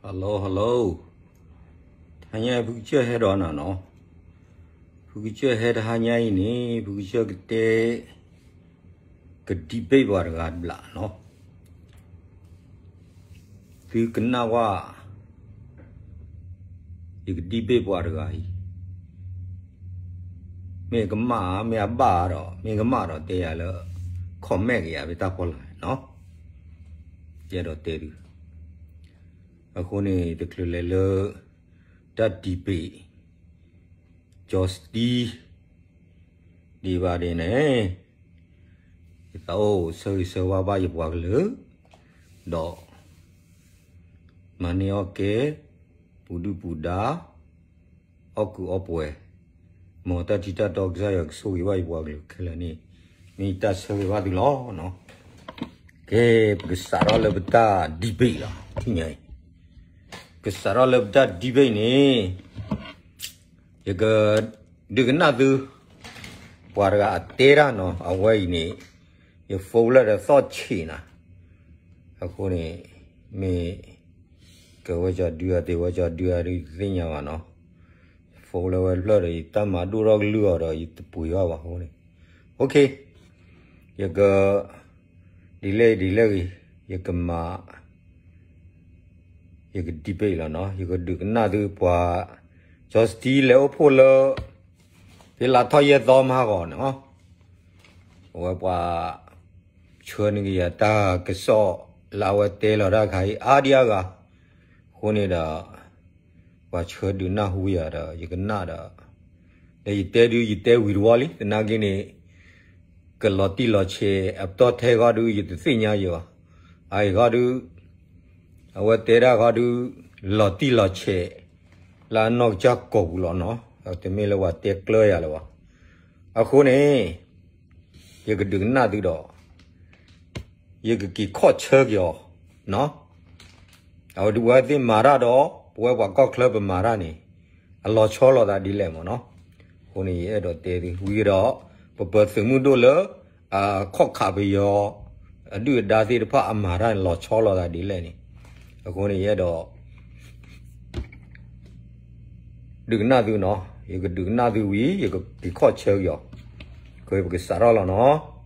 Hello hello, တဟါညါအံၤ ဖုကစၢၢ်ဟဲဒီးနၤနီၤ. ဖုကစၢၢ်ဟဲတဟါညါအံၤန့ၣ် ဖုကစၢၢ်ကတဲ က debate ပှၤတဂၤတဘျီနီၤ. သုကနၣ်ဝဲ ယက debate ပှၤတဂၤအံၤ မ့ၢ်ကမၣ်ဧါ မ့ၢ်အဘၣ်ဧါဒီး မ့ၢ်ကမၣ်ဒီးတဲယၤလၢ comment က့ၤယၤဖဲတၢ်ဖီလာ်နီၤ. ယအဲၣ်ဒိးတဲသု အဃိန့ၣ် တချုးလဲၤလၢ တၢ် debate ကၠီစတံ ဒံးဘၣ်ဒ်န့ၣ် ယသးအိၣ်ဆၢဂ့ၤဆၢဝါဘၣ်ယပှၤကလုာ် ဒီး မၤန့ၢ်အီၣ်ကဲ ပူၤဒုၣ်ပူၤဒါ အီၣ်ကူးအီပှဲၤ မ်တၢ်ထံတၢ်တီကစၢ်ယွၤကဆိၣ်ဂ့ၤဘၣ်ယပှၤကလုာ်ခဲလၢာ်န့ၣ် မ့ၢ်ယတၢ်ဆၢဂ့ၤဘၣ်သုလီၤ. ကဲ ပကစးထီၣ်လၢပတၢ် debate လီၤ တနံၤညါအံၤ ကစးထီၣ်လၢပတၢ် debate န့ၣ် ယက ဒုးကနၣ်သု ပှၤတဂၤအတဲတၢ်နီၤ အဝဲအံၤန့ၣ် ယ phone လၢဒီးသီၣ်ဆံးနၤ အဃိန့ၣ် မ့ၢ် ကဝဲကၠီဒုးအသ့ ဝဲကၠီဒုးအဒုး ယတသ့ၣ်ညါဘၣ်နီၤ. phone လၢဝဲတဖျၢၣ်ဒီး ယတၢ်မၤဒိၣ်ထီၣ်ကလုၢ်အီၤဒီး ယတပှ့ၤဘၣ်ဘၣ်အဃိန့ၣ် ယက ဒ်လဲၣ်ဒ်လဲၣ်ဂ့ၤ ယကမၤ ယက debate လီၤနီၤ. ယကဒုးကနၣ်သုပှၤ ကၠီစတံလဲၤအိၣ်ဖှိၣ်လၢ ဖဲလါထီၣ်ယဲၢ်သီမဟါဂီၤန့ၣ် အဝဲပှၤ ဆှၢန့ၢ်က့ၤယၤတၢ်ကစီၣ်လၢအဝဲတဲလီၤတၢ်ခါအံၤ အါဒံအါဂၤ အဃိန့ၣ်ဒီး ပှၤဆှၢဒုးနၢ်ဟူယၤဒီး ယကနၣ်ဒီး ဒီးယတဲဒုး ယတဲဝံၤတဝီလံ သနာ်က့န့ၣ် ကလီၤတံၢ်လီၤဆဲး အပတီၢ်ထဲဂီၢ်ဒုး ယတသ့ၣ်ညါယၤဘၣ်. အအံၤဂီၢ်ဒုး အဝဲတဲဒၣ်ဂီၢ်ဒုး လီၤတံၢ်လီၤဆဲး လၢအနီၢ်ကစၢ်ကိာ်ပူၤလီၤနီၤ. တမ့ၢ်လၢပှၤတဲကျၢၤယၤလၢၤဘၣ်. အဃိန့ၣ် ယကဒုးကနၣ်သုဒီး ယကက့ၤခီၣ်ဆၢက့ၤအီၤနီၤ. အဝဲဒုးပဝဲသ့ၣ်မၤတၢ်ဒီး ပဝဲပှၤကီၢ်ချၢပမၤတၢ်န့ၣ် အလီၤဆီလိာ်သးဒ်လဲၣ်မ့ၢ်နီၤ. အဃိန့ၣ် ယအဲၣ်ဒိးတဲသု ဝံၤဒီး ပပၢၤသုးမုၢ်ဒိၣ်လၢ အခီၣ်ခးပယီၤ အဒုၣ်အဒါသ့ၣ်တဖၣ်အမၤတၢ်န့ၣ် လီၤဆီလိာ်သးဒ်လဲၣ်န့ၣ် အဃိန့ၣ် ယအဲၣ်ဒိး ဒုးကနၣ်သုနီၤ. ယကဒုးကနၣ်သုဝံၤ ယကက့ၤခီၣ်ဆၢက့ၤအီၤ. ပကစးထီၣ်လီၤနီၤ.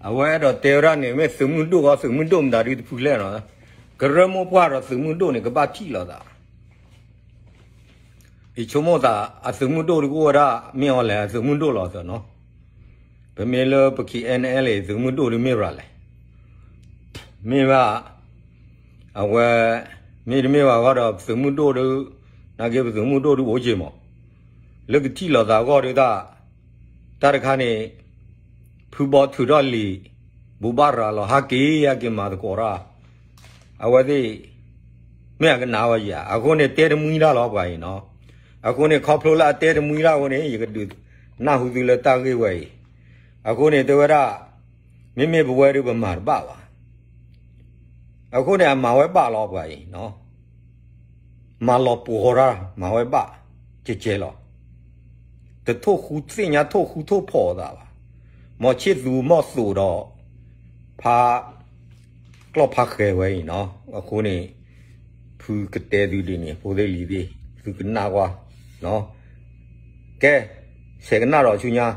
အဝဲအဲၣ်ဒိးတဲဝဲဒၣ်န့ၣ် မ့ၢ်သုးမုၢ်ဒိၣ်ဂီၢ် သုးမုၢ်ဒိၣ်မတၤဒုးတဖုလဲၣ်နီၤ. ကရၢမိၢ်ပှၢ်ဒီးသုးမုၢ်ဒိၣ်န့ၣ် ကဘၣ်ထံၣ်လိာ်သး ယဆိကမိၣ်သး အသုးမုၢ်ဒိၣ်ဒုးကအိၣ်ဝဲဒၣ် မ့ၢ်အီၤလဲၣ် အသုးမုၢ်ဒိၣ်လီၤသးနီၤ. ပမ့ၢ်လၢပ K N L သုးမုၢ်ဒိၣ်ဒုးမ့ၢ်ရၤလဲၣ်. မ့ၢ်ဘၣ် အဝဲ မ့တမ့ၢ်ဘၣ်ဃီဒီး ပသုးမုၢ်ဒိၣ်ဒုး နာ်က့ပသုးမုၢ်ဒိၣ်ဒုးအိၣ်က့ၤမး လၢကထံၣ်လိာ်သးအဂီၢ်ဒုးတၢ် တၢ်တခါန့ၣ် ဖုဘီထုးထီၣ်လံာ် ဘိးဘၣ်ရၤလီၤ ဟးက့ၤ ဟဲက့ၤမၤသကိးတၢ် အဝဲသ့ၣ် မ့ၢ်အကနၣ်ဝဲယၤ အဃိန့ၣ် တဲတမှံတၢ်လီၤပှၤအံၤနီၤ. အဃိန့ၣ် ခီဖျိလၢအတဲတမှံတၢ်အဃိန့ၣ် ယကဒုးနၢ်ဟူသုလၢတၢ်ဂ့ၢ်ဝဲအံၤ အဃိန့ၣ် တဲဝဲဒၣ် မ့မ့ၢ်ပဝဲဒုးပမၤတဘၣ်ဘၣ် အဃိန့ၣ် အမၤဝဲဘၣ်လီၤပှၤအံၤ မၤလီၤပှီၤတၢ် မၤဝဲဘၣ် ကဲကဲလီၤ. တထိၣ်ဃူသ့ၣ်ညါထိၣ်ဃူထိၣ်ဖိးသးဘၣ်. မ်ဆ့ၣ်သူမီၢ်သိးဒီး ဖး ကျီၢ်ဖးဃဲၤဝဲအံၤနီၤ. အဃိန့ၣ် ဖုကတဲသုဒ်န့ၣ် ဖိသ့ၣ်လံၤသ့ၣ် သုကနၣ်ကွၢ် ကဲ ဆဲးကနၣ်ဒီးဆူညါ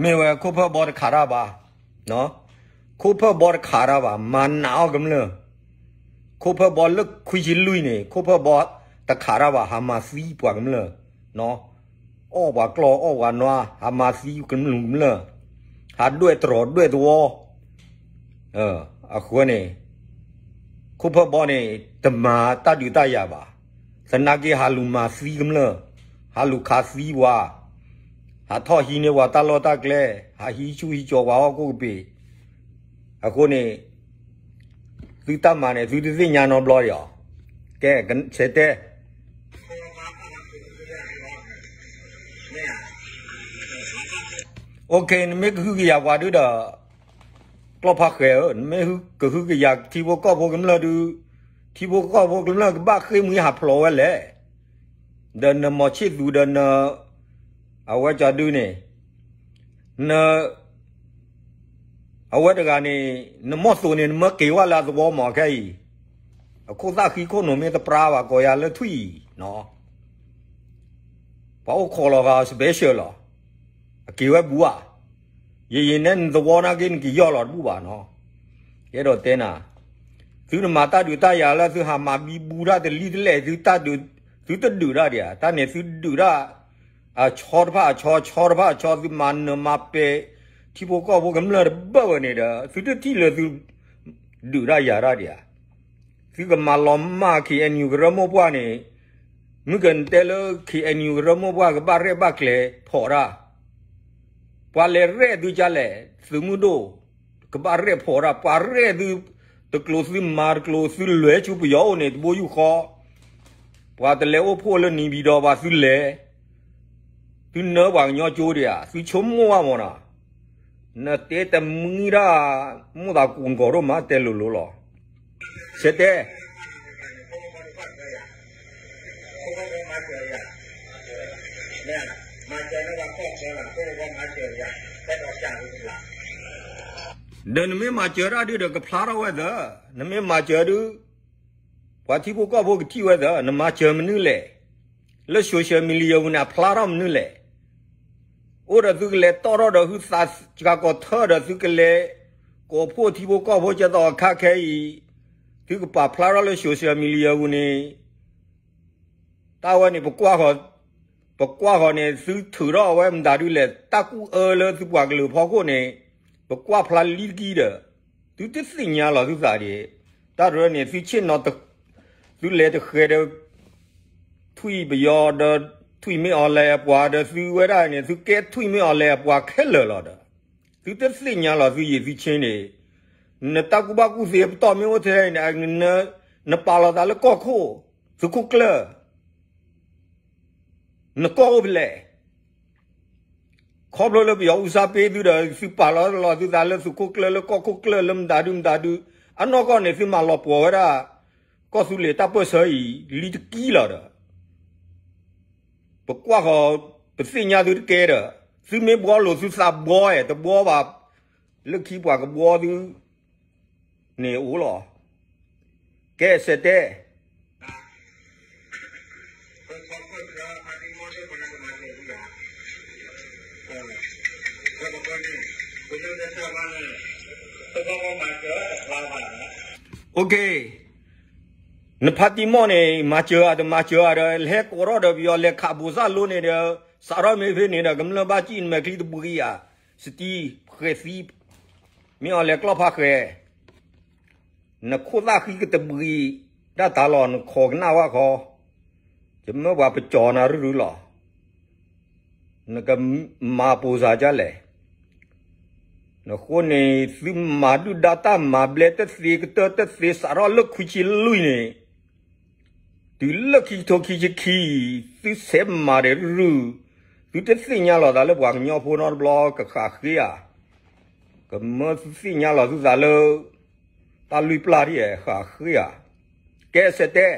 မ့ၢ်ဝဲခိၣ်ဖၢဘီတခးတၢ်ဘၣ်, ခိၣ်ဖၢဘီတခးတၢ်ဘၣ်, မၤနးအီၣ်ကမျၢၢ်, ခိၣ်ဖၢဘီလၢခွံဆံလွံၢ်န့ၣ် ခိၣ်ဖၢဘီတခးတၢ်ဘၣ် ဟးမၤသံပှၤကမျၢၢ် အီၣ်ပှၤကျီၢ်အီၣ်ပှၤနွါ ဟးမၤသံကမျၢၢ်, ဟးဒွဲၣ်တရီးဒွဲၣ်သဝီ, အဃိန့ၣ် ခိၣ်ဖၢဘီန့ၣ် တမၤတၢ်ဒုးတၢ်ယၤဘၣ်, သနာ်က့ဟးလူၤမၤသံကမျၢၢ်, ဟးလူၤခးသံပှၤ, ဟးထီၣ်ဟံးန့ၢ်ပှၤတၢ်လီၢ်တၢ်ကျဲ, ဟးဟံးဆူၣ်ဟံးကၠီၤပှၤဟီၣ်ခိၣ်ကပ့ၤ, အဃိန့ၣ် သုတၢ်မၤန့ၣ် သုတသ့ၣ်ညါနီတဘျီဒံးဧါ. ကဲ, ဆဲးတဲ OK, နမ့ၢ်ကဟုကယာ်ပှၤဒုဒီး ကျီၢ်ဖးဃဲၤဧၢ, နမ့ၢ်ကဟုကယာ်ထံဖိကီၢ်ဖိကမျၢၢ်ဒု, ထံဖိကီၢ်ဖိကမျၢၢ်ကဘၣ်ဃ့ၢ်မှံဟးဖျိးဝဲလဲၣ်. ဒီးနမီၤဆံၣ်သူဒီးန အဝဲကၠီဒုန့ၣ် န အဝဲတဂၤန့ၣ် နမီၢ်သိးန့ၣ် နမၢက့ၤဝဲလၢအသဝီမးခဲအံၤ, အခိၣ်သၣ်ဃံခိၣ်နူာ်မ့ၢ်တပြါဘၣ် ကိးယၤလၢထွံၣ်အံၤနီၤ, ပှၤအိၣ်ခိးလီၤဂာ် special လီၤ, အက့ၤဝဲဘူးဘၣ်, ယယံၤနဲနသဝီနာ်က့ နက့ၤယီၢ်လီၤတဘူၣ်ဘၣ်နီၤ, ယအဲၣ်ဒိးတဲနၤ, သုနမၤတၢ်ဒုးတၢ်ယၤလၢသုဟးမၤဘံဘူတၢ်တလံတလဲၣ် သုတဒုးတၢ်ဒံးဧါ, တၢ်န့ၣ်သုဒုးတၢ် အဆီတဖၣ်အဆီ ဆီတဖၣ်အဆီ သုမၤနၢၤမၤပဲာ် ထံဖိကီၢ်ဖိကမျၢၢ်တဘၣ်ဝဲန့ၣ်ဒီး သုတထံၣ်လၢသု ဒုးတၢ်ယၤတၢ်ဒံးဧါ, သုကမၤလီၤမၢ် K N U ကရၢမိၢ်ပှၢ်န့ၣ်, မုၢ်ကနတဲလၢ K N U ကရၢမိၢ်ပှၢ်ကဘၣ်ရဲၣ်ဘၣ်ကျဲၤဖီၣ်တၢ်, ပှၤလဲၤရဲၣ်သုကလဲၣ်, သုးမုၢ်ဒိၣ် ကဘၣ်ရဲၣ်ဖီၣ်တၢ်, ပှၤရဲၣ်သု တကျိၤသုမၤတကျိၤ သုလဲၤဆူပယီၤအိၣ်န့ၣ် တဘိယူၢ်ဃီ ပှၤတလဲၤအိၣ်ဖှိၣ်လၢနံၤဘံၣ်ဒီးပှၤသုလဲၤ, သုနၢပှၤကညီကၠိဒံးဧါ, သုဆိကမိၣ်ဘၣ်မးနီၤ, နတဲတမံၤဒၣ် မိၢ်သးကူၣ်ကီၤဒိၣ်မး တဲလိၤလိၤလီၤ, ဆဲးတဲ ဒီးနမ့ၢ်မၤစၢၤတၢ်ဒုးဒီးကဖျါထီၣ်ဝဲသၢ, နမ့ၢ်မၤစၢၤဒုး ပှၤထံဖိကီၢ်ဖိကထံၣ်ဝဲသၢ, နမၤစၢၤမနုၤလဲၣ်, လၢ social media ပူၤန့ၣ် အဖျါထီၣ်မနုၤလဲၣ်, အိၣ်ဒီးသုကလဲၤတီၣ်ထီၣ်ဒီးဟုသးစှၤကီးထၢဒီးသုကလဲၤ ကိးဖှိၣ်ထံဖိကီၢ်ဖိကဲသိးအခါခဲအံၤ, သုကပာ်ဖျါထီၣ်လၢ social media ပူၤန့ၣ် တၢ်ဝဲန့ၣ် ပကွၢ်ဃီၤန့ၣ် သုထုးထီၣ်အဝဲမတၤဒုလဲၣ် တၢ်ကူၣ်အၢလၢသုပှၤကလုာ်ဖီခိၣ်န့ၣ်, ပကွၢ်ဖျါလံတကံဒီး, သုတသ့ၣ်ညါလီၤသုသးဒံး, တၢ်တရၢန့ၣ် သုဆ့ၣ်နီၤ, သုလဲၤတဃဲၤဒီး ထွံၣ်ပယီၤဒီး ထွံၣ်မ့ၢ်အီၤလဲၤအပှၤဒီးသုဝဲဒၣ်န့ၣ် သုကဲထွံၣ်မ့ၢ်အီၤလဲၤအပှၤခဲလၢာ်လီၤဒီး, သုတသ့ၣ်ညါလီၤသုယံာ်သုဆ့န့ၣ်, နတၢ်ကူၣ်ဘၣ်ကူၣ်သ့ပတီၢ်မ့ၢ်အိၣ်ထဲန့ၣ်, နပာ်လီၤသးလၢကီၢ်ခိၣ်, သုးခိၣ်ကျၢၢ် နကီၢ်အိၣ်ဖဲလဲၣ်, ခီဖျိလၢပယီၤအူစါပ့သုဒီး သုပာ်လီၤလီၤသုသးလၢသုးခိၣ်ကျၢၢ်လၢကီၢ်ခိၣ်ကျၢၢ်လၢမတၤဒုမတၤဒု, အနီၢ်ကီၢ်န့ၣ် သုမၤလီၤပှီၢ်ဝဲဒၣ် ကီၢ်သူလ့ၤတၢ်ပၢၢ်ဆၢအံၤ လံတကံလီၤဒီး ပကွၢ်ဃီၤ ပသ့ၣ်ညါသုတကဲဒီး, သုမ့ၢ်ဘှီလိာ်သုသးဘှီအဲၣ်တဘှီဘၣ်, လၢခံပှၤကဘှီသုန့ၣ်အိၣ်လီၤ. ကဲဆဲးတဲ OK, နဖါတံၢ်မီၢ်န့ၣ် မၤစၢၤဧါတမၤစၢၤဧါဒီး ဟဲကိးထီၣ်ဒီးပယီၤလဲၤခးဘိးစၢ်လိန့ၣ်ဒီး စးထီၣ်မ့ၢ်ဖဲန့ၣ်ဒီး ကမျၢၢ်ဘၣ်စံၣ်နမဲာ်ချံတဘှံးဧါ, စတံဃဲၤသံ, မ့ၢ်အီၤလဲၤကျီၢ်ဖးဃဲၤ နခိၣ်သၣ်ဃံကတဘှံး ဒၣ်တၢ်လီၤ နခိးကနၣ်ဝဲဃီ, ယမၢပှၤပကၠီၤနၤရုၢ်ရုၢ်လီၤ. နကမၤပိာ်စၢ်ဒ်လဲၣ်. နဃိန့ၣ် သုမၤဒုၣ်ဒါတၢ်မၤဘျဲတသ့ ကတၢၢ်တသ့ စးထီၣ်လၢခွံဆံလွံၢ်န့ၣ် တုၤလၢခံကထိခံဆံခံ သုဆဲးမၤဒီးရုၢ်, သုတသ့ၣ်ညါလီၤသးလၢပှၤကညီဖိနီတဘျီကဃၣ်ဃ့ဧါ. ကမၢသုသ့ၣ်ညါလီၤသုသးလၢ တၢ်လွံၢ်ပျၢ်ထံၣ်ဃၣ်ဃ့ဧါ. ကဲဆဲးတဲ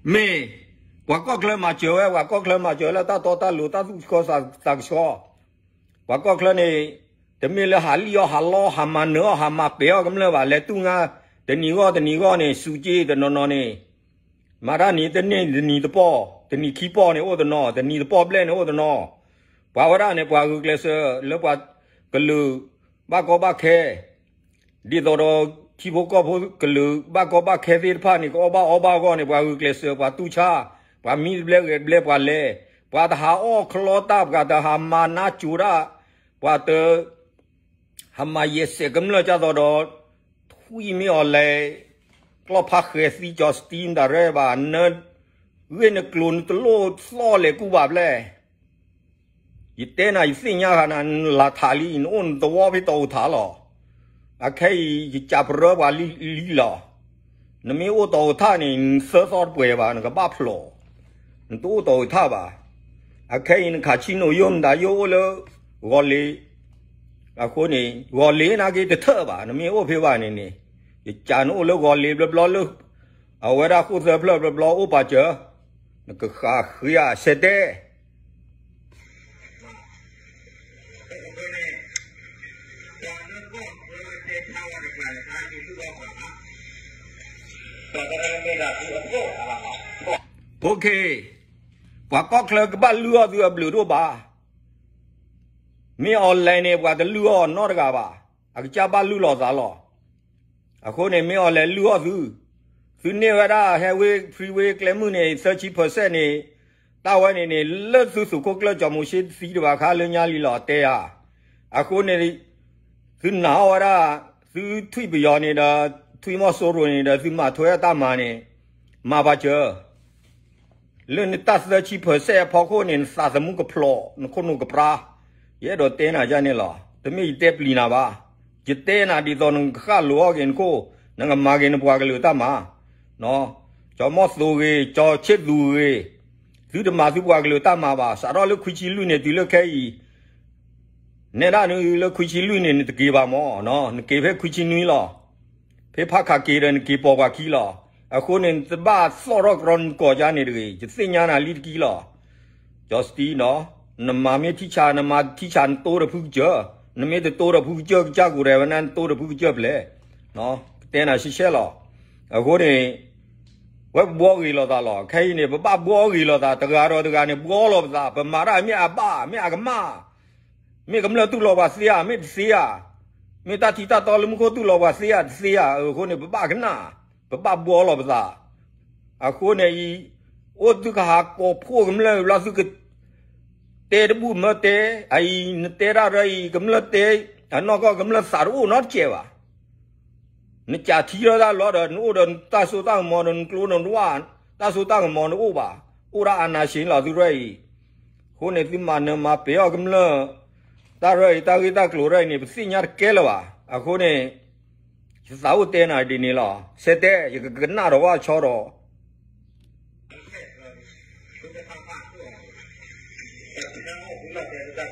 မ့ၢ် ပှၤကီၢ်ချၢမၤစၢၤဝဲ ပှၤကီၢ်ချၢမၤစၢၤလၢတၢ်တီတၢ်လိၤ တၢ်သူၣ်ကဆှီသးကဆှီ, ပှၤကီၢ်ချၢန့ၣ် တမ့ၢ်လၢဟးလံၣ်အီၣ်ဟးလီအီၣ် ဟးမၤနၢၤအီၣ် ဟးမၤပဲာ်အီၣ်ကမျၢၢ်ဘၣ်. လဲၤတူၢ်ငါ တနံၤဂီၢ်တနံၤဂီၢ်န့ၣ် စူးက့တနီၤနီၤန့ၣ် မၤတၢ်နံၤတန့ၢ်တနံၤတပီၢ်, တနံၤခံပီၢ်န့ၣ်အိၣ်တနီၤ, တနံၤတပီၢ်ဘျဲၣ်န့ၣ်အိၣ်တနီၤ. ပှၤဝဲဒၣ်န့ၣ် ပှၤဂုာ်ကျဲးစၢးလၢပှၤကလုာ်ဘၣ်ကီဘၣ်ခဲ ဒ်သိးဒီး ထံဖိကီၢ်ဖိကလုာ်ဘၣ်ကီဘၣ်ခဲသ့ၣ်တဖၣ်န့ၣ် ကအီၣ်ဘၣ်အီဘၣ်အဂီၢ်န့ၣ် ပှၤဂုာ်ကျဲးစၢး ပှၤတူၢ်ဆါ, ပှၤမံတဘျဲဂဲၤတဘျဲ ပှၤလဲၤ, ပှၤတဟးအီၣ်ချီတၢ်, ပှၤတဟးမၤနါစိၤတၢ်, ပှၤတ ဟးမၤယဲၢ်စဲးကမျၢၢ်ဒ်သိးဒီး ထွံၣ်မ့ၢ်အီၤလဲၤ ကျီၢ်ဖးဃဲၤသံကၠီၤစတံမတၤရဲၣ်ဘၣ် နၢ ဂ့ၢ်နကျိၤနတလိၣ်သီၣ်လဲၤကူၣ်ဘၣ်ဖျဲၣ်, ယတဲနၤယသ့ၣ်ညါဂၤနၤ နလၤထးလံ နအိၣ်နသဝီဖဲတီၤအိၣ်ထးလီၤ. အခဲအံၤ ယကးပရၢပှၤလံလီၤ. နမ့ၢ်အိၣ်တီၤအိၣ်ထးန့ၣ် နသၢသီတပှဲၤဘၣ် နကဘၣ်ဖျိး, နတအိၣ်တီၤအိၣ်ထးဘၣ်. အခဲအံၤ နခးဆံနိၣ်ယိမတၤယိ အိၣ်လၢဂီၤလ့ၤ, အဃိန့ၣ် ဂီၤလ့ၤနာ်က့တထၢၣ်ဘၣ် နမ့ၢ်အိၣ်ဖဲဘၣ်န့ၣ်န့ၣ်, ယကးနအိၣ်လၢဂီၤလ့ၤဘျီဘျီလၢ အဝဲဒၣ်ဃိၣ်သၢဖျၢၣ်ဘျီဘျီအိၣ်ပာ်စၢၤ, နကဃးဃ့ဧါ ဆဲးတဲ ပှၤကီၢ်ချၢကဘၣ်လုၢ်အီၣ်သုအဘျုးဒိၣ်ဘၣ်. မ့ၢ် online န့ၣ် ပှၤတလုၢ်အီၣ်နီတဂၤဘၣ်. အကစၢ်ဘၣ်လုၢ်လီၤသးလီၤ. အဃိန့ၣ် မ့ၢ် online လုၢ်အီၣ်သု, သုန့ၢ်ဝဲဒၣ် highway freeway ကျဲမုၢ်န့ၣ် သၢဆံ percent န့ၣ်, တၢ်ဝဲန့ၣ်န့ၣ် လၢသုသုးခိၣ်ကျၢၢ်ကၠီၤမိၤၡ့တသံတဘၣ်ခါလၢညါလံလီၤ တဲဧါ. အဃိန့ၣ် သုနာ်အီၣ်ဝဲဒၣ် သုထွံၣ်ပယီၤန့ၣ်ဒီး ထွံၣ်မီၢ်စိရိၤန့ၣ်ဒီး သုမၤထွဲအတၢ်မၤန့ၣ် မၤပာ်စၢၤ လၢနတၢ်သၢဆံ percent အဖီခိၣ်န့ၣ် နသးသမူကဖျိး နခိၣ်နူာ်ကပြါ, ယအဲၣ်ဒိးတဲနၤဒ်န့ၣ်လီၤ. တမ့ၢ်ယတဲပျံၤနၤဘၣ်. ယတဲနၤဒ်သိးနကဃၣ်လိာ်အီၣ်က့ၤနခိၣ်, နကမၤက့ၤနပှၤကလုာ်တၢ်မၤ, ကၠီၤမီၢ်သိဂ့ၤ, ကၠီၤဆ့ၣ်သူဂ့ၤ, သုတမၤသုပှၤကလုာ်တၢ်မၤဘၣ်. စးထီၣ်လၢခွံဆံလွံၢ်န့ၣ် တုၤလၢခဲအံၤ နဲဒၣ်နလၢခွံဆံလွံၢ်န့ၣ် နတက့ၤဘၣ်မၢ်, နက့ၤဖဲခွံဆံနွံလီၤ. ဖဲဖးခးက့ၤဒီး နက့ၤပိာ်ပှၤခံလီၤ. အဃိန့ၣ် နတဘၣ်သီၣ်ထီၣ်ကြီနကိးကါန့ၣ်တဂ့ၤ, ယသ့ၣ်ညါနၤလံတကံလီၤ. ကၠီၤစတံနီၤ, နမၤမ့ၢ်ထံဆး နမၤထံဆး နတိဒီးဖုကစၢၢ်, နမ့ၢ်တတိဒီးဖုကစၢၢ် ကစၢ်ကိးရဲၣ်ဝဲန့ၣ် နတိဒီးဖုကစၢၢ်ဖျဲၣ်, ကတဲနၤရှဲရှဲလီၤ. အဃိန့ၣ် ဝဲပဘှီဂ့ၤလိာ်သးလီၤ. ခဲအံၤန့ၣ် ပဘၣ်ဘှီဂ့ၤလိာ်သး တဂၤဒီးတဂၤန့ၣ် ဘှီလီၤပသး, ပမၤတၢ်မ့ၢ်အဘၣ် မ့ၢ်အကမၣ် မ့ၢ်ကမျၢၢ်တူၢ်လိာ်ပှၤသ့ဧါ, မ့ၢ်တသ့ဧါ, မ့ၢ်တၢ်ထံတၢ်တီလၢမူခိၣ်တူၢ်လိာ်ပှၤသ့ဧါ, တသ့ဧါ, အဃိန့ၣ် ပဘၣ်ကနၣ်, ပဘၣ်ဘှီလီၤပသး. အဃိန့ၣ်အံၤ အိၣ်သုကဟးကိးဖှိၣ်ကမျၢၢ်လီၤ သုက တဲတဘူၣ်မၢတဲ, အအံၤ နတဲတၢ်ရၢအံၤ ကမျၢၢ်တဲ, အနီၢ်ကီၢ်ကမျၢၢ်သးတအိၣ်နီတစဲးဘၣ်. နကးထံလီၤတၢ်လီၤဒီး နအိၣ်ဒီးတၢ်စိတၢ်ကမီၤဒီး နကျိနဝၣ်, တၢ်စိတၢ်ကမီၤနအိၣ်ဘၣ်, အိၣ်ဒၣ်အာဏာရှင်လီၤသုရၢအံၤ. အဃိန့ၣ် သုမၤနၢၤမၤပဲာ်အီၣ်ကမျၢၢ်, တၢ်ရၢအံၤ တၢ်ဂ့ၢ်တၢ်ကျိၤရၢအံၤန့ၣ် ပသ့ၣ်ညါတကဲလၢၤဘၣ်. အဃိန့ၣ် ယသးအိၣ်တဲနၤဒ်န့ၣ်လီၤ. ဆဲးတဲ ယကကနၣ်ဒီးဝၣ်ဆီဒီး နဟးတဲနၢ်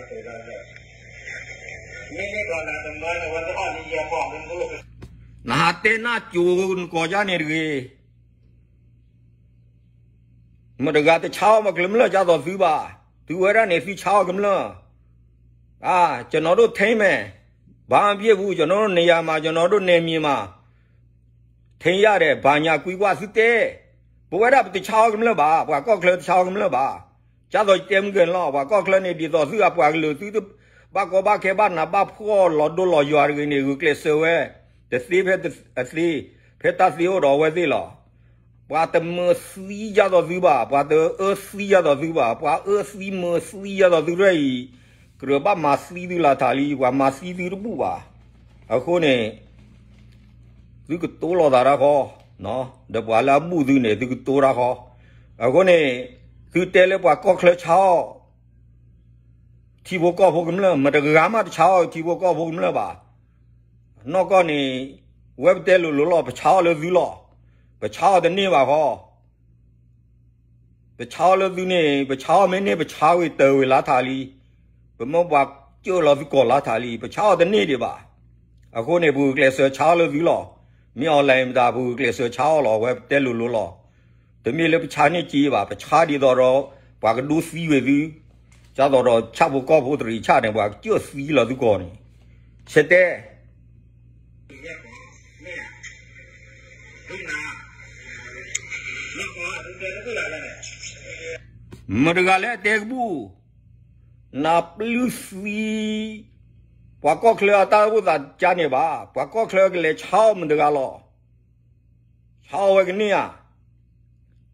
ကၠိနကိးယါန့ၣ်တဂ့ၤ. မတဂၤတဆါအီၣ်မးကမျၢၢ်ဒ်သိးသုဘၣ်. သုဝဲဒၣ်န့ၣ် သုဆါအီၣ်ကမျၢၢ်. ကျွန်တော်တို့ ထိန်းမယ်, ဘာမှမဖြစ်ဘူး, ကျွန်တော်တို့ နေရာမှာ ကျွန်တော်တို့ နယ်မြေမှာ ထိန်းရတယ်, ဘာညာကွီးကွီး သုတဲ. ပဝဲဒၣ်ပတဆါအီၣ်ကမျၢၢ်ဘၣ်, ပှၤကီၢ်ချၢတဆါအီၣ်ကမျၢၢ်ဘၣ်. ဒ်သိးယတဲမုၢ်ကဲၤန့ၣ်လီၤ, ပှၤကီၢ်ချၢန့ၣ် ဒ်သိးသုအပှၤကလုာ် သုတဘၣ်ကီဘၣ်ခဲဘၣ်နးဘၣ်ဖှီၣ်လီၤဒိလီၤယွၤတဂ့ၤန့ၣ် ဂုာ်ကျဲးစၢးဝဲ, တသ့ဖဲအသ့, ဖဲတၢ်သ့အိၣ်ဒီးအဝဲသ့ၣ်လီၤ. ပှၤတမၢသံဒ်သိးသုဘၣ်, ပှၤတအၢသံဒ်သိးသုဘၣ်, ပှၤအၢသံမၢသံဒ်သိးသုရၢအံၤ, ကြၢးဘၣ်မၤသံသုလၢထးလံ, ပှၤမၤသံသုတဘူၣ်ဘၣ်. အဃိန့ၣ် သုကတိၤလိာ်သးတၢ်ဃီ, ဒီးပှၤလၢအဘူၣ်သုန့ၣ် သုကတိၤတၢ်ဃီ. အဃိန့ၣ် သုတဲလၢပှၤကီၢ်ချၢဆါအီၣ် ထံဖိကီၢ်ဖိကမျၢၢ်, မတဂၤမးတဆါအီၣ်ထံဖိကီၢ်ဖိကမျၢၢ်ဘၣ်. နီၢ်ကီၢ်န့ၣ် ဝဲပတဲလိၤလိၤလီၤ, ပဆါအီၣ်လၢသုလီၤ. ပဆါအီၣ်တန့ၢ်ဘၣ်ဃီ. ပဆါအီၣ်လၢသုန့ၣ်, ပဆါအီၣ်မ့ၢ်န့ၢ် ပဆါဝံၤတၢ်ဝံၤလၢထးလံ. ပမၢပှၤကၢၣ်လီၤသုကိာ်လၢထးလံ, ပဆါအီၣ်တန့ၢ်ဒံးဘၣ်. အဃိန့ၣ် ပဂုာ်ကျဲးစၢးဆါအီၣ်လၢသုလီၤ. မ့ၢ် online မတၤ ပဂုာ်ကျဲးစၢးဆါအီၣ်လီၤ, ဝဲပတဲလိၤလိၤလီၤ. တမ့ၢ်လၢပဆါန့ၢ်က့ဘၣ်, ပဆါဒ်သိးဒီး ပှၤကဒိသံဝဲသု, ဒ်သိးဒီးဆၣ်ဖိကီၢ်ဖိတရံးဆၣ်န့ၣ် ပှၤကၢၣ်သံလီၤသုကိာ်န့ၣ်, ဆဲးတဲ မတဂၤလၢအတဲကဘူၣ်, နပျုၢ်သံ, ပှၤကီၢ်ချၢအတၢ်အိၣ်သးကါန့ၣ်ဘၣ်, ပှၤကီၢ်ချၢကလဲၤဆါအီၣ်မတဂၤလီၤ. ဆါအီၣ်ဝဲကန့ၢ်ဧါ.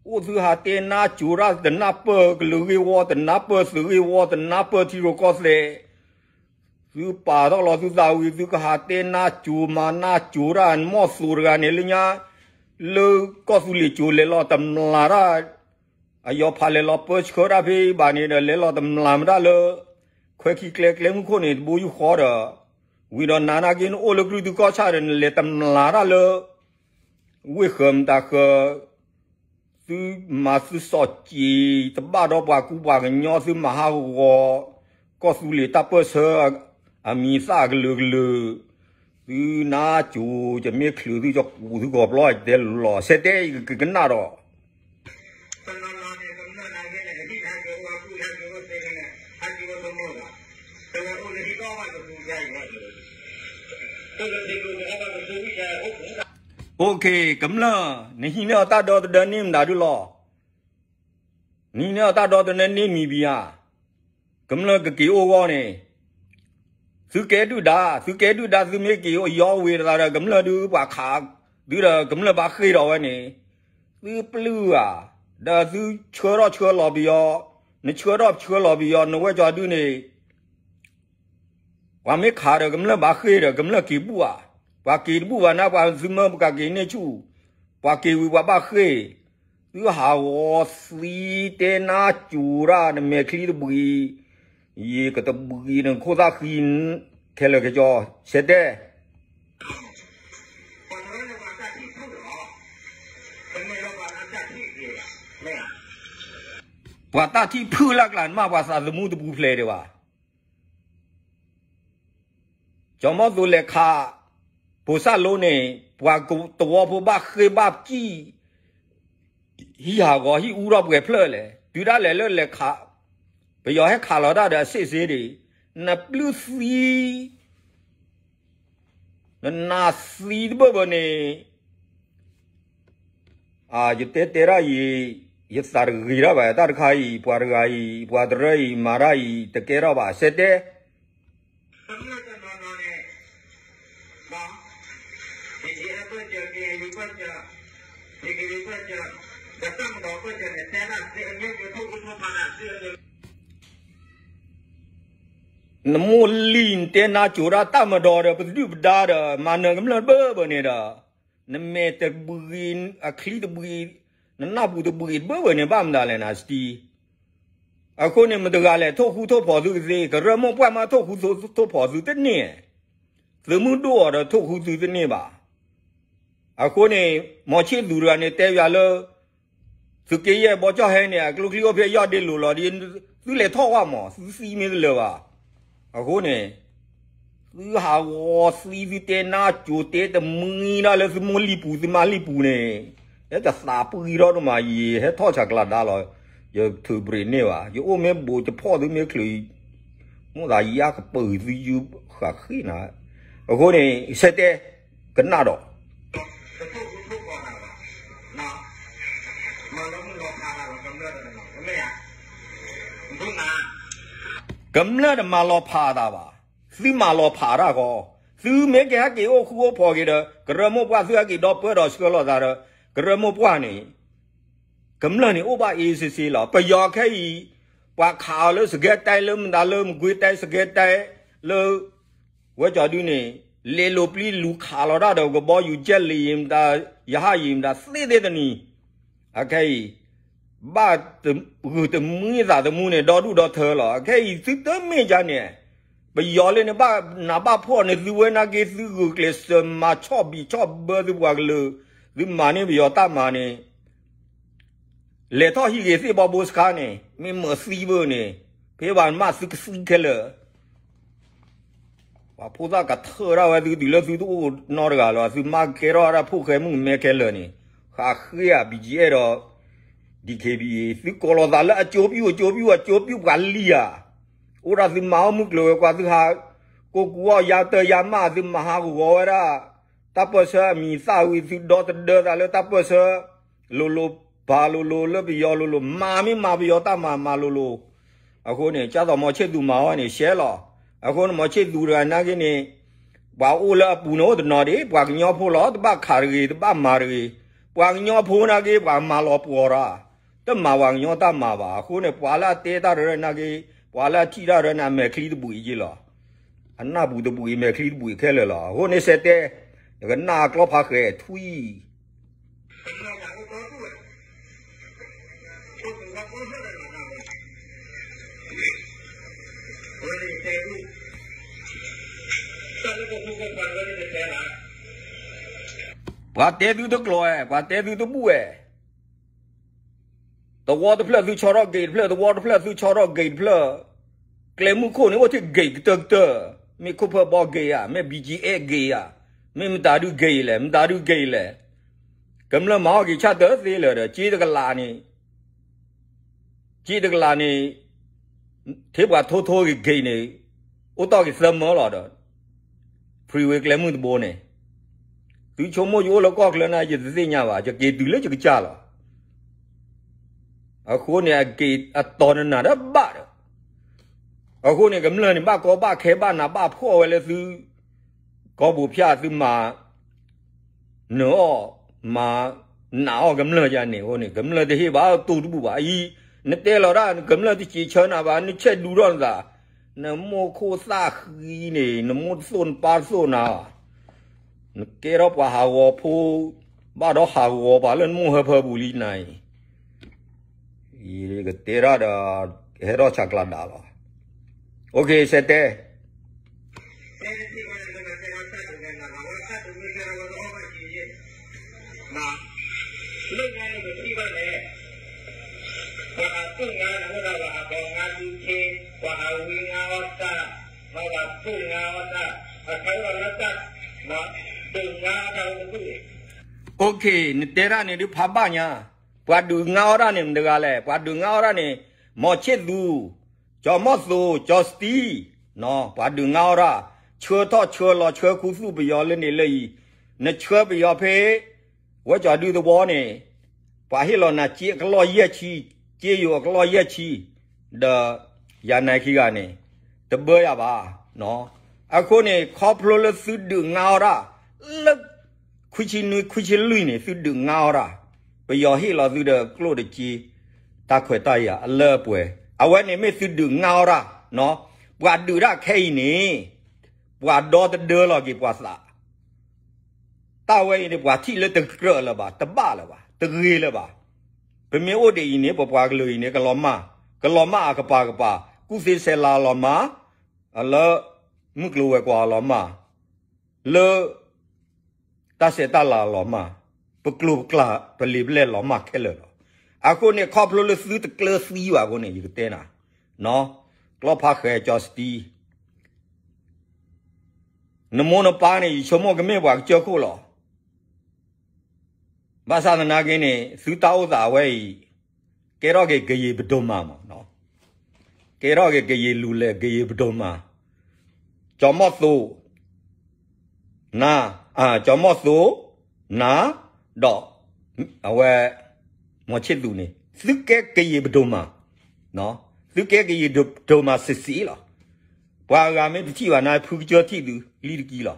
အိၣ်သုဟးတဲနါစိၤတၢ်တနၢ်ပၢၢ်ကလုာ်ဂ့ၢ်ဝီ, တနၢ်ပၢၢ်သုးဂ့ၢ်ဝီ, တနၢ်ပၢၢ်ထံရူၢ်ကီၢ်သဲး, သုပာ်ထီၣ်လီၤသုသးဝံၤ သုကဟးတဲနါစိၤမၤနါစိၤတၢ်, မီၢ်သိတဂၤန့ၣ်လၢညါ လၢကီၢ်သူလ့ၤစိၤလဲၤလီၤတမျၢ်တၢ်, အယီၤဖးလဲၤလီၤပၢဆှၢတၢ်ဖဲဘၣ်န့ၣ်ဒီး လဲၤလီၤတမျၢ်မတၢ်လၢ ခွဲးခံကျဲကျဲမုၢ်ခိၣ်န့ၣ် တဘိယူၢ်ဃီဒီး ဝံၤဒီးနၤနာ်က့ နအိၣ်လၢကလုာ်ဒူၣ်ကီၢ်ဆၣ်ဒီး နလဲၤတမျၢ်တၢ်လၢ ဝ့ၢ်ဃၢၤမတၤဃၢၤ သုမၤသုစီၣ်က့ၤ တဘၣ်ဒီးပှၤကူပှၤကညီ သုမၤဟးဂီၤ ကီၢ်သူလ့ၤတၢ်ပၢၢ်ဆၢ အမံၤသၣ်ကလုာ်ကလုာ် သုနါစိၤ ယမ့ၢ်ချုးသု ယကူၣ်သုကီၢ်ပျီ ယတဲလီၤ ဆဲတဲ ယကကနၣ်ဒီး OK ကမျၢၢ် နဟံးန့ၢ်အီၤတၢ်ဒီသဒၢန့ၢ်မတၤဒုလီၤ. နဟံးန့ၢ်အီၤတၢ်ဒီသဒၢန့ၢ်မံၤဘံဧါ. ကမျၢၢ်ကက့ၤအိၣ်ဂီၢ်န့ၣ် သုကဲဒုၣ်ဒါ သုကဲဒုၣ်ဒါ သုမ့ၢ်က့ၤအိၣ်ယီဝ့ၤတသးဒီး ကမျၢၢ်ဒုးပှၤခး သုဒီးကမျၢၢ်ဘၣ်ဃ့ၢ်ဒီးဝဲန့ၣ် သုပျုၢ်ဧါ ဒီးသုဆှၢထီၣ်ဆှၢလီၤပယီၤ နဆှၢထီၣ်ဆှၢလီၤပယီၤ နဝဲကၠီဒုန့ၣ် ပှၤမ့ၢ်ခးဒီးကမျၢၢ်ဘၣ်ဃ့ၢ်ဒီး ကမျၢၢ်က့ၤဘူၣ်ဧါ. ပှၤက့ၤတဘူၣ်ဘၣ်နၤ ပှၤသုမၢပကက့ၤန့ၢ်ဆူၣ် ပှၤက့ၤဝံၤပှၤဘၣ်ဃ့ၢ် သုဟးဂီၤသံတဲနါစိၤတၢ် နမဲာ်ချံတဘှံး ယကတဘှံးနခိၣ်သၣ်ဃံ ခဲလၢာ်ခဲဆ့ ဆဲတဲ ပှၤတၢ်ထံၣ်ဖုၣ်လၢ်ကျါန့ၣ်မး ပှၤသးသမူတပူၤဖျဲးဒံးဘၣ်. ကၠီၤမီၢ်သိးလဲၤခး ပိၤစၣ်လိန့ၣ် ပှၤသဝီဖိဘၣ်ဃ့ၢ်ဘၣ်စံၣ် ဟံၣ်ဟးဂီၤဟံၣ်အူထီၣ်ပှဲၤဖျၢၣ်လဲၣ် တုၤဒၣ်လဲာ်လၢလဲၤခး ပယီၤဟဲခးလီၤတၢ်ဒီးအစ့ၣ်စ့ဒီး နပျုၢ်သံ နနာ်သံတဘၢၣ်ဘၢၣ်န့ၣ် ယတဲတဲဒၣ်အံၤ ယသးတဂ့ၤတၢ်ဘၣ် တၢ်တခါအံၤ ပှၤတဂၤအံၤ ပှၤတရၢအံၤ မၤတၢ်အံၤ တကဲထီၣ်ဘၣ် ဆဲတဲ နမိၢ်လံၤနတဲနါစိၤဒၣ်တၢ်မၤဒီးဒီး ပတဒုၣ်ပဒါဒီး မၤနၢၤကမျၢၢ်တဘၢၣ်ဘၢၣ်န့ၣ်ဒီး နမဲာ်တဘှံး အချံတဘှံး နနၢ်ပူၤတဘှံးတဘၢၣ်ဘၢၣ်န့ၣ် ဘၣ်မတၤလဲၣ်နၤစတံ အဃိန့ၣ် မတဂၤလဲၣ် ထိၣ်ဃူထိၣ်ဖိးသုကသ့ ကရၢမိၢ်ပှၢ်မး ထိၣ်ဃူထိၣ်ဖိးသုတန့ၢ် သုးမုၢ်ဒိၣ်အီၤဒီးထိၣ်ဃူသုတန့ၢ်ဘၣ်. အဃိန့ၣ် မီၤဆ့ၣ်သူးတဂၤန့ၣ် တဲယၤလၢ သုးက့ယဲၢ်ဘီကၠီၣ်ဟဲန့ၣ် အကျိချံအိၣ်ဖဲယီၢ်ဒ့လိၤလီၤဒီး သုလဲၤထီၣ်ဝဲမး သုသံမ့ၢ်တလၢာ်ဘၣ်. အဃိန့ၣ် သုဟးဂီၤသံသုတဲနါစိၤတဲတမှံဒၣ်လၢသုမိၢ်လံၤပူၤ သုမါလံၤပူၤန့ၣ် ဟဲတသးပှံထီၣ်ဒိၣ်မး ယဟဲထီၣ်ဆးကျးဒါလီၤ ယထုးဘြ့းန့ၢ်ဘၣ် ယအိၣ်မ့ၢ်ဘူးတဖီၣ်သုမ့ၢ်ချုး မိၣ်သးယါကပၢၤသုယုၢ်ဃးဃ့နၤ အဃိန့ၣ် ဆဲတဲ ကနၣ်ဒီး ကမျၢၢ်တမၤလီၤဖးတၢ်ဘၣ် သုမၤလီၤဖးတၢ်ဃီ သုမ့ၢ်ကဟဲက့ၤအိၣ်ဃူအိၣ်ဖိးက့ၤဒီး ကရၢမိၢ်ပှၢ်သုဟဲက့ၤဒီပၢဒီးဆှၢလီၤသးဒီး ကရၢမိၢ်ပှၢ်န့ၣ် ကမျၢၢ်န့ၣ်အိၣ်ဘၣ်အ့စ့စ့လီၤ. ပယီၤခဲအံၤ ပှၤခးအီၤလၢစကဲတဲလၢမတၤလၢမကွ့တဲစကဲတဲ လၢ ဝဲကၠီဒုန့ၣ် လဲၤလိာ်ပျံၤလူၤခးလီၤတၢ်ဒီးကဘီယူၤ jet လံၤမတၤ ရဟတ်ယာဉ်မတၤ သ့ၣ်သ့ၣ်တနံၤ အခဲအံၤ ဘၣ်ဂုာ်တမှံသးသမူန့ၣ် ဒီဒူၣ်ဒီထၢလီၤ. အခဲအံၤ သုတမ့ၢ်ယါန့ၣ် ပယီၤလၢန့ၣ် ဘၣ်နးဘၣ်ဖှီၣ်န့ၣ် သုဝဲနာ်က့ သုဂုာ်ကျဲးစၢးမၤဆီၣ်ဘံၣ်ဆီၣ်ဘၢသုပှၤကလုာ် သုမၤန့ၢ်ပယီၤတၢ်မၤန့ၣ် လဲၤထီၣ်ဟံးဂ့ၤသ့ၣ်ဘီဘိစခါန့ၣ် မ့ၢ်မၤသံဘၣ်န့ၣ် ဖဲဘၣ်မးသုကသံခဲလၢာ် ပှၤဖိသၣ်ကထၢဒၣ်ဝဲသုတုၤလၢသုတအိၣ်နီတဂၤလီၤ. သုမါကဲထီၣ်ဒၣ်ဖိၣ်ဃဲမုၣ်ကမဲခဲလၢာ်န့ၣ် ဃးဃ့ဧါ ဘံၣ်ကၠံအဲၣ်ဒီး ဒံၣ်ခ့ဘံၣ်အံၤ သုကိးလီၤသးလၢအကၠိပျူၢ် အကၠိပျူၢ် အကၠိပျူၢ်ပှၤလံဧါ. အိၣ်ဒၣ်သုမၤအီၣ်မုၢ်ကျိၤဝဲၤကွာ် သုဟး ကိးကူအီၣ်ယါတၢ်ယါမး သုမၤဟးဂီၤဝဲဒၣ် တၢ်ပၢၢ်ဆၢအမံၤသၣ်ဝံၤ သုဒီသဒၢသးလၢတၢ်ပၢၢ်ဆၢ လိၤလိၤ ပာ်လိၤလိၤလၢပယီၤလိၤလိၤ မၤမ့ၢ်မၤပယီၤတၢ်မၤမၤလိၤလိၤ အဃိန့ၣ် ကၢ်သိးမီၤဆ့ၣ်သူးမၤဝဲန့ၣ် ရှဲလီၤ. အဃိန့ၣ် မီၤဆ့ၣ်သူးတဂၤနာ်က့န့ၣ် ပှၤအိၣ်လၢအပူၤန့ၣ်အိၣ်တနီၤဒံး ပှၤကညီဖိလီၤ တဘၣ်ခးတဂ့ၤ တဘၣ်မၤတဂ့ၤ ပှၤကညီဖိနာ်က့ ပှၤမၤလီၤပှီၤတၢ် တမၤပှၤကညီတၢ်မၤဘၣ်. အဃိန့ၣ် ပှၤလၢအတဲတၢ်ရၢနာ်က့ ပှၤလၢအထံၣ်တၢ်ရၢန့ၣ် အမဲာ်ချံတဘှံးက့လီၤ. အနၢ်ပူၤတဘှံး မဲာ်ချံတဘှံးခဲလၢာ်လီၤ. အဃိန့ၣ် ဆဲတဲ ယကနၣ်ကျီဖးဃဲးထွံၣ် ပှၤတဲသုတကျိၤဝဲ, ပှၤတဲသုတဘူၣ်ဝဲ. သဝီတဖျၢၣ်သုဆီထီၣ် gate တဖျၢၣ်, သဝီတဖျၢၣ်သုဆီထီၣ် gate တဖျၢၣ်, ကျဲမုၢ်ခိၣ်န့ၣ် အိၣ်ထဲ gate ကတၢၢ်ကတၢၢ်, မ့ၢ်ခိၣ်ဖၢဘီ gate ဧါ, မ့ၢ် ဘီကၠ့အဲၣ် gate ဧါ, မ့ၢ်မတၤဒု gate လဲၣ်, မတၤဒု gate လဲၣ်. ကမျၢၢ်မၤအီၣ်က့ၤဆၣ်တသ့လၢၤဒီး ကၠ့တကလးန့ၣ် ကၠ့တကလးန့ၣ် ထဲပှၤထိထိဂ့ၤဂ့ၤန့ၣ် အိၣ်တီၢ်က့ၤသၢမၢလီၤဒီး freeway ကျဲမုၢ်တဘိန့ၣ်, သုဆိကမိၣ်ယအိၣ်လၢကီၢ်ချၢန့ၣ် ယတသ့ၣ်ညါဘၣ်, ယက့ၤတုၤလၢယကစၢ်လီၤ. အဃိန့ၣ် အက့ၤအတီၤနနၤတဘၣ်ဒီး, အဃိန့ၣ် ကမျၢၢ်န့ၣ် ဘၣ်ကီဘၣ်ခဲဘၣ်နးဘၣ်ဖှီၣ်ဝဲလၢသု ကီၢ်ပူၤဖၠၣ်သုမၤ နၢၤအီၣ် မၤနာ်အီၣ်ကမျၢၢ်ယၤန့ၣ်အဃိန့ၣ် ကမျၢၢ်တဟ့ၣ်ဘၣ်တိၢ်တဘူၣ်ဘၣ်အံၤ, နတဲလီၤတၢ် ကမျၢၢ်တစံးဆၢနၤဘၣ်, နဆဲးဒူထီၣ်နသး, နမိၢ်ခိၣ်သၣ်ဃံန့ၣ် နမိၢ်တသိၣ်နပၢ်တသိၣ်နၤ, နကဲထီၣ်ပှၤဟးဂီၤဖိ ဘၣ်ဒီးဟးဂီၤပှၤလၢနမိၢ်ဟၢဖၢပူၤလံနၤအံၤ ယကတဲတၢ်ဒီး ဟဲထီၣ်ဆးကျးဒၣ်လီၤ. အိၣ်ခ့ စဲးတဲ အိၣ်ခ့ နတဲတၢ်န့ၣ်ဒုးဖးဘၣ်ညါ, ပှၤဒုးငါအီၣ်တၢ်န့ၣ်မတၤတဂၤလဲၣ်, ပှၤဒုးငါအီၣ်တၢ်န့ၣ် မီၤဆ့ၣ်သူ, ကၠီၤမီၢ်သိး, ကၠီၤစတံ, ပှၤဒုးငါအီၣ်တၢ်, ဆှၢထီၣ်ဆှၢလီၤဆှၢခူသူၣ်ပယီၤလၢန့ၣ်လၢအံၤ, နဆှၢပယီၤဖဲ ဝဲကၠီၤဒုသဝီန့ၣ်, ပှၤဟ့ၣ်လီၤနၤစ့အကလီၢ်ယဲၢ်ဆံ, စ့ယိၤအကလီၢ်ယဲၢ်ဆံ, ဒီးယၤနၤခံဂၤန့ၣ် တဘၢယၤဘၣ်. အဃိန့ၣ် ခီဖျိလၢသုဒုးငါအီၣ်တၢ် လၢ ခွံဆံနွံ ခွံဆံလွံၢ်န့ၣ် သုဒုးငါအီၣ်တၢ်, ပယီၤဟ့ၣ်လီၤသုဒီးကျိၣ်ဒီးစ့ တၢ်ခွဲးတၢ်ယာ်အလၢအပှဲၤ, အဝဲန့ၣ်မ့ၢ်သုဒုးငါအီၣ်တၢ်, ပှၤဒုးတၢ်ခဲအံၤန့ၣ် ပှၤဒီတဒၢလီၤက့ၤပှၤသး တၢ်ဝဲအံၤန့ၣ် ပှၤထံၣ်လၢတကြၢးလၢၤဘၣ်, တဘၣ်လၢၤဘၣ်, တဂ့ၤလၢၤဘၣ်. ပမ့ၢ်အိၣ်ဒ်အံၤန့ၣ် ပပှၤကလုာ်အံၤန့ၣ် ကလီၤမၢ်, ကလီၤမၢ်အကပၤကပၤ, ကူၣ်သ့ဆဲးလၤလီၤမၢ်, လၢမုၢ်ကျိၤဝဲၤကွာ်လီၤမၢ်, လၢ တၢ်ဆဲးတၢ်လၤလီၤမၢ်, ပကျိၤပကျဲ ပလံာ်ပလဲၢ်လီၤမၢ်ခဲလၢာ်လီၤ. အဃိန့ၣ် ခီဖျိလၢသုတကျၢၤသံဘၣ်အဃိန့ၣ် ယကတဲနၤ, ကျီဖးဃဲၤကၠီစတံ နမိၢ်နပၢ်န့ၣ် ယဆိကမိၣ်ကမ့ၢ်ပှၤကစၢၢ်ခိၣ်လီၤ. ဘၣ်ဆၣ်သနာ်က့န့ၣ် သုတၢ်အိၣ်သးအဝဲအံၤ ကဲထီၣ်က့ၤကယံာ်ပဒိၣ်မးမး, ကဲထီၣ်က့ၤကယံာ်လူၤလဲၣ် ကယံာ်ပဒိၣ်မး, ကၠီၤမီၢ်သိး နၤ, ကၠီၤမီၢ်သိး နၤ, ဒီး အဝဲ မီၤဆ့ၣ်သူးန့ၣ် သုကဲကယံာ်ပဒိၣ်မး, သုကဲကယံာ်ပဒိၣ်မးစ့ၢ်စ့ၢ်လီၤ. ပှၤအဂၤမ့ၢ်တထံၣ်ဘၣ်န့ၣ် ဖုကစၢၢ်ထံၣ်သုလံတကံလီၤ.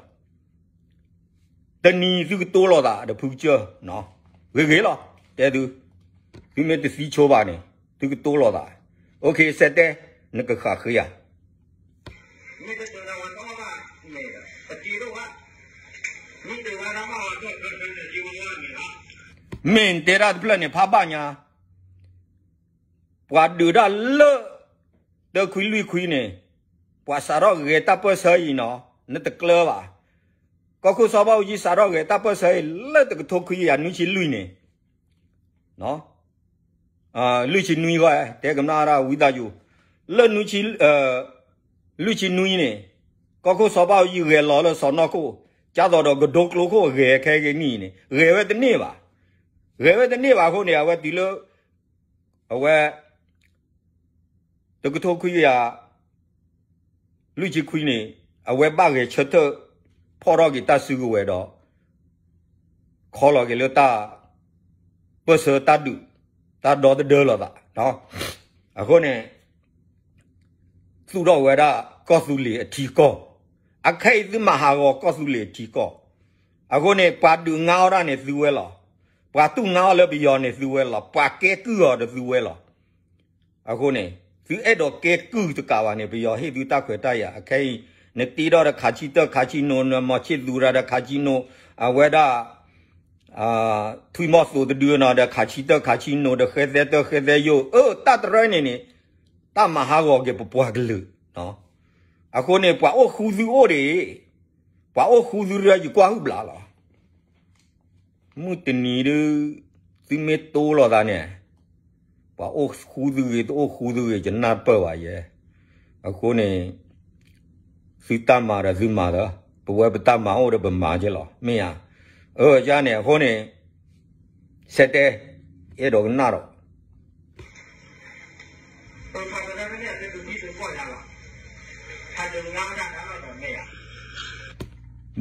တနံၤသုကတိလိာ်သးဒီးဖုကစၢၢ်, ဂ့ၤဂ့ၤလီၤ, တဲသု, သုမ့ၢ်တသံဆိဘၣ်န့ၣ် သုကတိလိာ်သး, အိၣ်ခ့ စဲးတဲ, နကဃၣ်ဃ့ဧါ. မ့ၢ်တဲတၢ်တဖျၢၣ်န့ၣ် ဖးဘၣ်ညါ, ပှၤဒုးတၢ်လၢ တၢခွံလွံၢ်ခွံန့ၣ်, ပှၤစးထီၣ်ဂဲၤတၢ်ပၢၢ်ဆၢအံၤနီၤ, နတကျၢၤဘၣ်. ကီၢ်ခိၣ်စီၤဘးအူကၠံစးထီၣ်ဂဲၤတၢ်ပၢၢ်ဆၢအံၤ လၢတကထိခွံကယၤနွံဆံလွံၢ်န့ၣ်, လွံၢ်ဆံနွံဂီၢ်, တဲကမျၢၢ်ဒၣ်ဝံသးစူၤ, လၢ လွံၢ်ဆံနွံန့ၣ်, ကီၢ်ခိၣ်စီၤဘးအူကၠံဂဲၤလီၤလၢစီၤနီၢ်ခိၣ်, ကၢ်သိးဒီးကဒိကျိခိၣ်ဂဲၤခဲကနံၣ်အံၤန့ၣ် ဂဲၤဝဲတန့ၢ်ဘၣ်. ဂဲၤဝဲတန့ၢ်ဘၣ်အဃိန့ၣ် အဝဲတုၤလၢ အဝဲ တကထိခွံကယၤ လွံၢ်ဆံခွံန့ၣ် အဝဲဘၣ်ဂဲၤဆၢထၢၣ် ဖီၣ်ထီၣ်က့ၤတၢ်စုကဝဲၤဒီး ခီလီၤက့ၤလၢတၢ် ပၢၢ်ဆၢတၢ်ဒုး တၢ်ဒီသဒၢလိာ်သး, အဃိန့ၣ် သူၣ်ထီၣ်ဝဲဒၣ်ကီၢ်သူလ့ၤအထံကီၢ်, အခဲအံၤသုမၤဟးဂီၤကီၢ်သူလ့ၤအထံကီၢ်, အဃိန့ၣ် ပှၤဒုးငါအီၣ်တၢ်န့ၣ်သုဝဲလီၤ, ပှၤတူၢ်ငါအီၣ်လၢပယီၤန့ၣ်သုဝဲလီၤ, ပှၤကဲကုၢ်အီၤဒီးသုဝဲလီၤ. အဃိန့ၣ် သုအဲၣ်ဒိးကဲကုၢ်တကးဘၣ်န့ၣ် ပယီၤဟ့ၣ်သုတၢ်ခွဲးတၢ်ယာ်, အခဲအံၤ နတ့ထီၣ်ဒီးခးဆံတၢၢ်ခးဆံနိ, နမီၤဆ့ၣ်သူရၤဒီးခးဆံနိ, အဝဲဒၣ် ထွံၣ်မီၢ်သိးတဒုနီၤဒီးခးဆံတၢၢ်ခးဆံနိ ဒီးဃဲသဲတၢၢ်ဃဲသဲယိာ်, အၢ တၢ်တရၢန့ၣ်န့ၣ် တၢ်မၤဟးဂီၤက့ၤပပှၤကလုာ်, အဃိန့ၣ် ပှၤအိၣ်ဃူသုအိၣ်ဒံး ပှၤအိၣ်ဃူသုတရၢ ယကွၢ်ဟုၣ်ဘျးလီၤ. မုၢ်တနံၤဒုး သုမ့ၢ်တိလိာ်သးန့ၣ်, ပှၤအိၣ်ဃူသုဂ့ၤ တအိၣ်ဃူသုဂ့ၤ ယနၢ်တပၢၢ်ဘၣ်ယဲ. အဃိန့ၣ် သုတၢ်မၤဒီးသုမၤဒီး, ပဝဲပတၢ်မၤအိၣ်ဒီးပမၤက့လီၤ မ့ၢ်ဧါ. အၢ ကန့ၣ် အဃိန့ၣ် ဆဲးတဲ အဲၣ်ဒိးကနၣ်ဒီး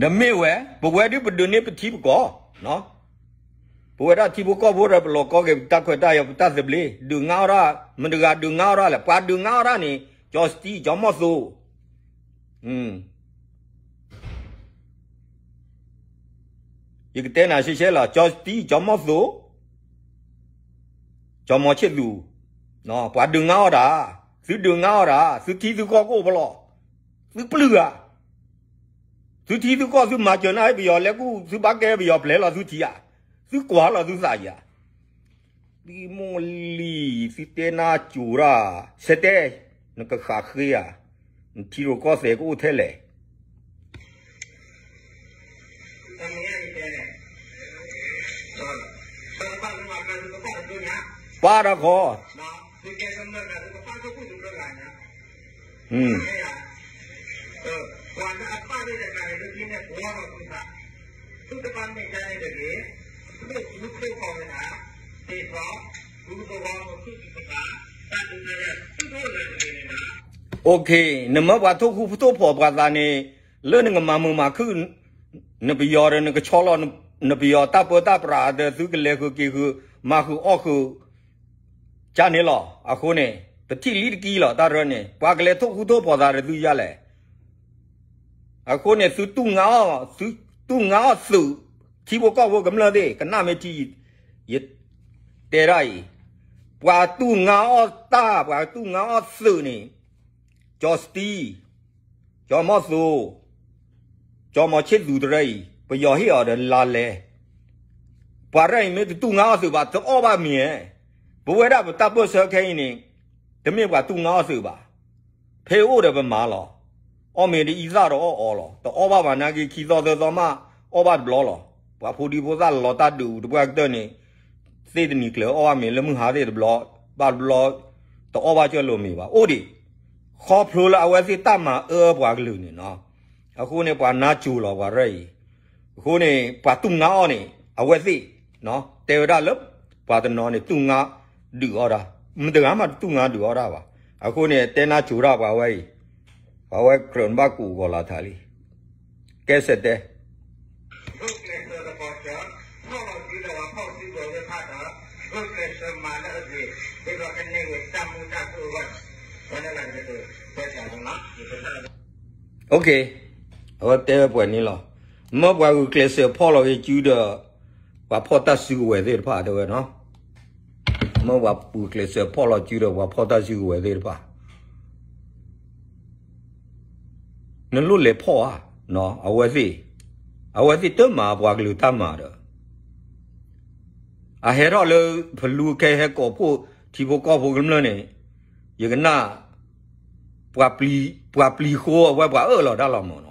ဒီးမ့ၢ်ဝဲ ပဝဲဒုးပဒုးန့ၢ်ပထံပကီၢ်, ပဝဲဒၣ်ထံဖိကီၢ်ဖိဒီး ပလီၤကီက့ၤပတၢ်ခွဲးတၢ်ယာ် ပတၢ်သဘျ့ ဒုးငါအီၣ်ဒၣ်, မတၤတဂၤဒုးငါအီၣ်ဒၣ်လဲၣ်, ပှၤဒုးငါအီၣ်ဒၣ်န့ၣ် ကၠီစတံ ကၠီမီၢ်သိ ယကတဲနၤရှဲရှဲလီၤ, ကၠီစတံ ကၠီမီၢ်သိ ကၠီမီၢ်ဆ့ၣ်သူး, ပှၤဒုးငါအီၣ်တၢ်, သုဒုးငါအီၣ်တၢ်, သုထံသုကီၢ်ကအိၣ်ဖဲလဲၣ်, သုပျုၢ်ဧါ, သုထံသုကီၢ်သုမၤစၢၤနၢ်ဟ့ပယီၤလဲၤကူၣ်, သုဘၣ်ကဲပယီၤပျဲလီၤသုထံဧါ, သုကွၢ်လီၤသုသးဧါ. သုမိၢ်လံၤ သုတဲနၢ်စူၤတၢ်, ဆဲးတဲ, နကဃးဃ့ဧါ, နထံရူၢ်ကီၢ်သဲးကအိၣ်ထဲလဲၣ် ပၢ်တၢ်ခီ, OK, နမၢပှၤထိၣ်ဃူထိၣ်ဖိးပှၤသးန့ၣ်, လၢနကမၤမုာ်မၤခုၣ် နပယီၤဒီးနကဆီလီၤ နပယီၤတၢ်ပၢတၢ်ပြးဒီး သုကလဲၤဃုာ်က့ၤဃုာ် မၤဃုာ်အီၣ်ဃုာ် ကန့ၣ်လီၤ. အဃိန့ၣ် ပထံၣ်လံတကံလီၤ တၢ်ရၢန့ၣ် ပှၤကလဲၤထိၣ်ဃူထိၣ်ဖိးသးဒီးသုယါလဲၣ်. အဃိန့ၣ် သုတူၢ်ငါအီၣ်, သုတူၢ်ငါအီၣ်သုး, ထံဖိကီၢ်ဖိကမျၢၢ်သ့ၣ် ကနၣ်မ့ၢ်ထံ, ယတဲဒၣ်အံၤ, ပှၤတူၢ်ငါအီၣ်တၢ်, ပှၤတူၢ်ငါအီၣ်သုးန့ၣ်, ကၠီစတံ, ကၠီမီၢ်သိ, ကၠီမီၢ်ဆ့ၣ်သူးတရၢအံၤ ပယီၤဟ့ၣ်အီၤဒီးလါလဲ, ပှၤရၢအံၤမ့ၢ်တတူၢ်ငါအီၣ်သုးဘၣ် တအီၣ်ဘၣ်မ့ၤဧါ. ပဝဲဒၣ်ပတၢ်ပၢၢ်ဆၢခဲအံၤန့ၣ် တမ့ၢ်ပှၤတူၢ်ငါအီၣ်သုးဘၣ်. ဖဲအိၣ်ဒီးပမၤလီၤ. အီၣ်မ့ၤဒ်အံသၣ်ဒီးအီၣ်အီလီၤ. တအီၣ်ဘၣ်ဘၣ်နာ်က့ ခံသီသၢသီမး အီၣ်ဘၣ်တဘျီလီၤ. ပှၤဖိဒံဖိသၣ်လီၤတၢ်ဒုးတပှၢ်ကတၢၢ်န့ၣ် သ့ၣ်တနံၤကျၢၤအီၣ်ဘၣ်မ့ၤလၢမုၢ်ဟါသ့ၣ်တဘျီ, ဘၣ်တဘျီ တအီၣ်ဘၣ်ကၢၢ်လိာ်မ့ၤဘၣ်. အိၣ်ဒံး, ခီဖျိလၢအဝဲသ့ၣ်တၢ်မၤအၢပှၤကလုာ်န့ၣ်နီၤ. အဃိန့ၣ် ပှၤနါစိၤလီၤပှၤရၢအံၤ. အဃိန့ၣ် ပှၤတူၢ်ငါအီၣ်န့ၣ် အဝဲသ့ၣ် တဲဝဲဒၣ်လၢ ပှၤတနီၤန့ၣ် တူၢ်ငါဒုးအီၣ်ဒၣ်, မတဂၤမးတတူၢ်ငါဒုးအီၣ်ဒၣ်ဘၣ်. အဃိန့ၣ် တဲနါစိၤဒၣ်ပှၤဝဲအံၤ, ပှၤဝဲကြၢးနဘၣ်ကူးဂီၤလီၤထးလံ. ကဲစဲးတဲ OK, အဝဲတဲဝဲပှဲၤန့ၣ်လီၤ. မၢပှၤဂုာ်ကျဲးစၢးဖီၣ်လီၤက့ၤစုဒီး ပှၤဖီၣ်တၢ်စုကဝဲၤသ့ၣ်တဖၣ်တဲဝဲနီၤ. မၢပှၤဂုာ်ကျဲးစၢးဖီၣ်လီၤစုဒီးပှၤဖီၣ်တၢ်စုကဝဲၤသ့ၣ်တဖၣ် နလိၣ်လဲၤဖီၣ်ဧါ, အဝဲသ့ၣ်, အဝဲသ့ၣ်တမၤပှၤကလုာ်တၢ်မၤဒီး အဟဲထီၣ်လၢ ဖလူခဲဟဲကိးဖှိၣ်ထံဖိကီၢ်ဖိကမျၢၢ်န့ၣ်, ယကနၣ် ပှၤပျံၤဃိအဝဲပှၤအၢၣ်လီၤတၢ်လီၤမၢ်နီၤ.